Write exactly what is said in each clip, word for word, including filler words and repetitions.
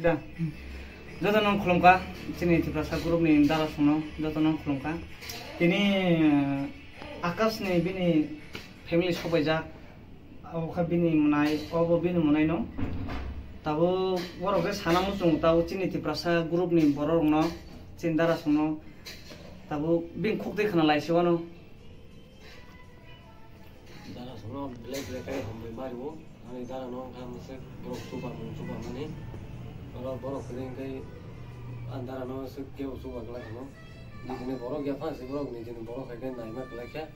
Da. Jotono khulumkha, chini Tiprasa group ni dara songno jotono khulumkha. Tini, eh, Akash ni bini family sopaijak, abo kha bini mwnai, obo bini mwnai no. Tabo borok khe sana muchung, tabo chini Tiprasa group ni borok rokno, chini dara songno, tabo bini khuk twi khna lai se wano. Dara songno belai belai khe hambai ma rwo. Ani dara no wngkha mwswk borok chuba mung chuba mani. Oro borok kwrwi wngkhe ani dara no swk kebo chuba glak hamo. Nijini borok ya phan se borok nijini borok hai khe naima kwlai khe.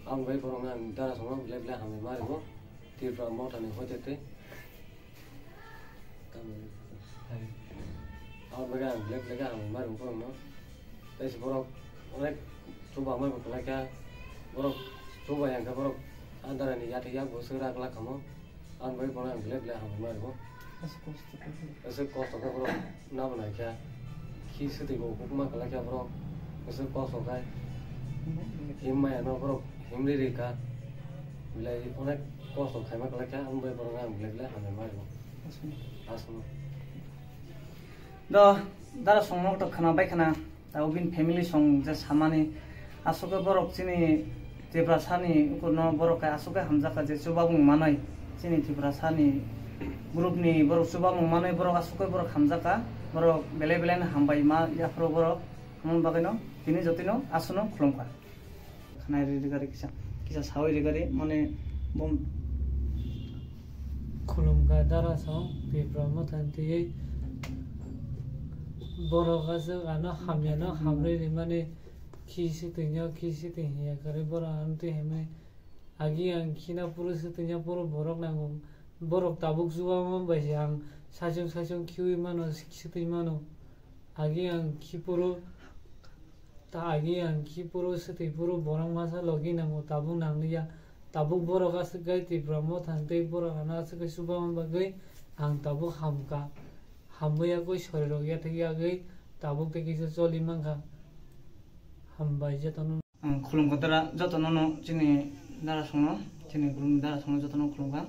Ang bai borok no ang dara songno belai belai hambai ma rwo. Tripura Motha ni hoite tei. Abo bagwi ang belai belai khe hambai ma rwng borokno. Tei se borok onek chuba ma bo kwlai kha. Borok chuba yang kha borok andarani yathek yak bo swk rak lak kha mo. Ang bai bono ang belai belai hambai ma rwgo. Aswk kosto khe borok nabo nai kha. Khi swtwi bo hukma kwlai kha borok. Aswk kosto khai. Him maya no borok him ri ri kha. Belai onek kosto khaima kwlai kha. Ang bai bono ang belai belai hambai ma rwgo. Aswk. Do, dara songno to khna bai khna, tabo bini family song je samani, aswk khe borok chini Tiprasa ni ukurno borok khe aswk khe hamjakha je chubamung manwi, chini Tiprasa ni group ni borok chubamung manwi borok aswk khe borok hamjakha, borok belai belai no hambai ma yaphuru borok, omo bagwi no tini jotino aswkno khulumkha. Khnai ri rigari kisa, kisa sawi rigari, mane bom. Khulumkha dara song, Tipra Motha ni twiwi borok aswk ano hamya no hamrwi rimani, khi swtwino, khi swtwi hinya kwrwi borok ano twi himwi. Agi ang khina phuru swtwino phuru borok nango, borok tabuk chuba ma bai se ang saichung saichung khiui mano, swtwi mano. Agi ang khi phuru Ta agi ang khi phuru swtwi phuru borok masa logi nango, tabuk nangliya. Tabuk borok aswk gai Tipra Motha tei borok ano aswk gai chuba bagwi ang tabuk hamkha. Hamwi yakwi sorirok yathek yagwi tabuk tei kisa choli mankha. Hambai jotono. Ang khulumkha dara jotono no chini dara songno, chini group ni dara songno jotono khulumkha.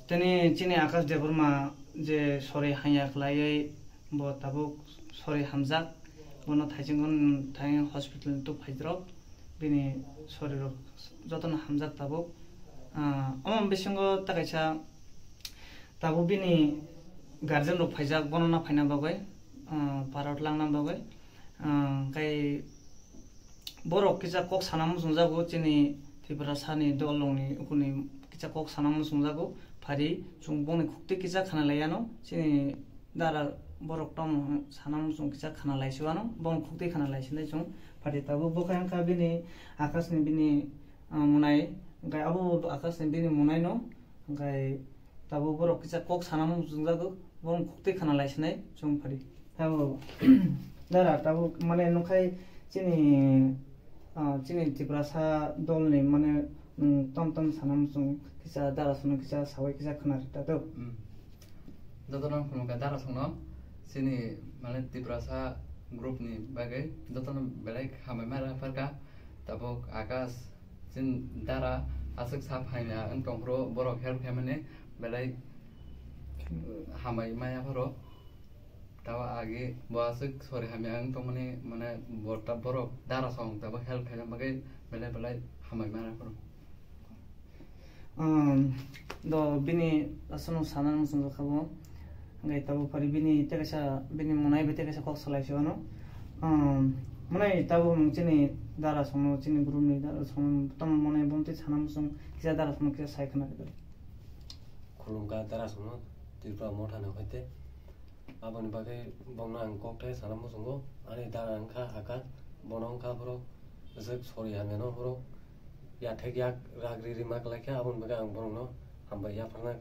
Tini chini Akash Debbarma je sori hanya khlaiwi bo tabuk sori hamjak, bono thaiching thai hospital ni tuk phaijrok, bini sori rok jotono hamjak tabuk. Ah, omo bisingo ta kaisa tabuk bini guardian rok phaijak bono na phaina bagwi, ah, parot langna bagwi, ah, kai Borok kisa kok sana muchungjago, chini Tiprasa ni dol rokni ukuni kisa kok sana muchungjago, phari chwng bongni khukti kisa khna laiyano, chini dara borok tamo sana muchung kisa khna laisiwano, bongni khukti khna laisinai chwng phari tabuk bokha wngkha bini Akash ni bini, ah, mwnai, hwnkhe abo Akash ni bini mwnai no, hwnkhe Tabuk borok kisa kok sana muchungjago, borok khukti khna laisinai chwng phari. Abo dara tabuk mane nokha chini, ah, chini Tiprasa dolni mane nwng tom tom sana muchung kisa dara songno kisa sawi kisa khna rwta do. Hmm. Jotono khulumkha dara songno chini mane Tiprasa group ni bagwi jotono belai hambai ma rwpharkha tabuk Akash Chini dara aswk sap hamya wng tongphuru borok help khaimani belai hambai maya phuru. Tabo agi bo aswk sori hamya wng tongmani mane bo ta borok dara song tabo help khaina bagwi belai belai hambai maya phuru. Um, do bini aswkno sana muchungjakha bo. Hwnkhe tabuk phari bini tei kaisa, bini mwnai bai tei kaisa kok salai se ano. Um, mwnai tabuk nwng chini dara songno, chini group ni dara songno tamo mwnai bo tei sana muchung kisa dara songno kisa sai khna rwdi. Khulumkha dara songno Tripura Motha ni hoite. Aboni bagwi bongno ang kok thai sana muchungo. Ani dara wngkha Akash, bono wngkha borok aswk sori hamya no borok yathek yak rak ri ri ma kwlai khe, aboni bagwi ang borokno hambai yapharna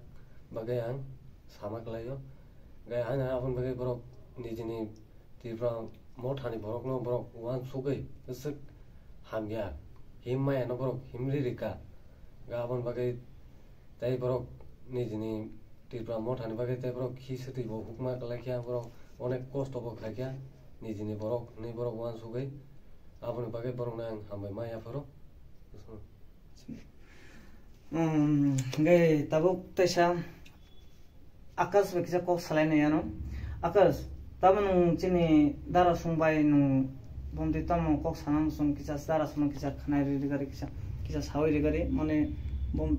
bagwi ang sama kwlaio. Hwnkhe haino aboni bagwi borok nijini Tripura Mothani borokno borok uansugwi aswk hamya him maya no borok himri rikha. Hwnkhe aboni bagwi tei borok nijini Tripura Mothani bagwi tei borok khi swtwi bo hukma kwlai kha, borok onek kosto bo khlai kha nijini borok hinwi borok uansugwi. Aboni bagwi borokno ang hambai ma yapharo. Um, hwnkhe tabuk teisa Akash bai kisa kok salai nai ano. Akash, tamo nwng chini dara sung bai nwng bomti tamo kok sana nwng sung kisa dara sung kisa khanai ri ri gari kisa, kisa sawi ri gari mane bom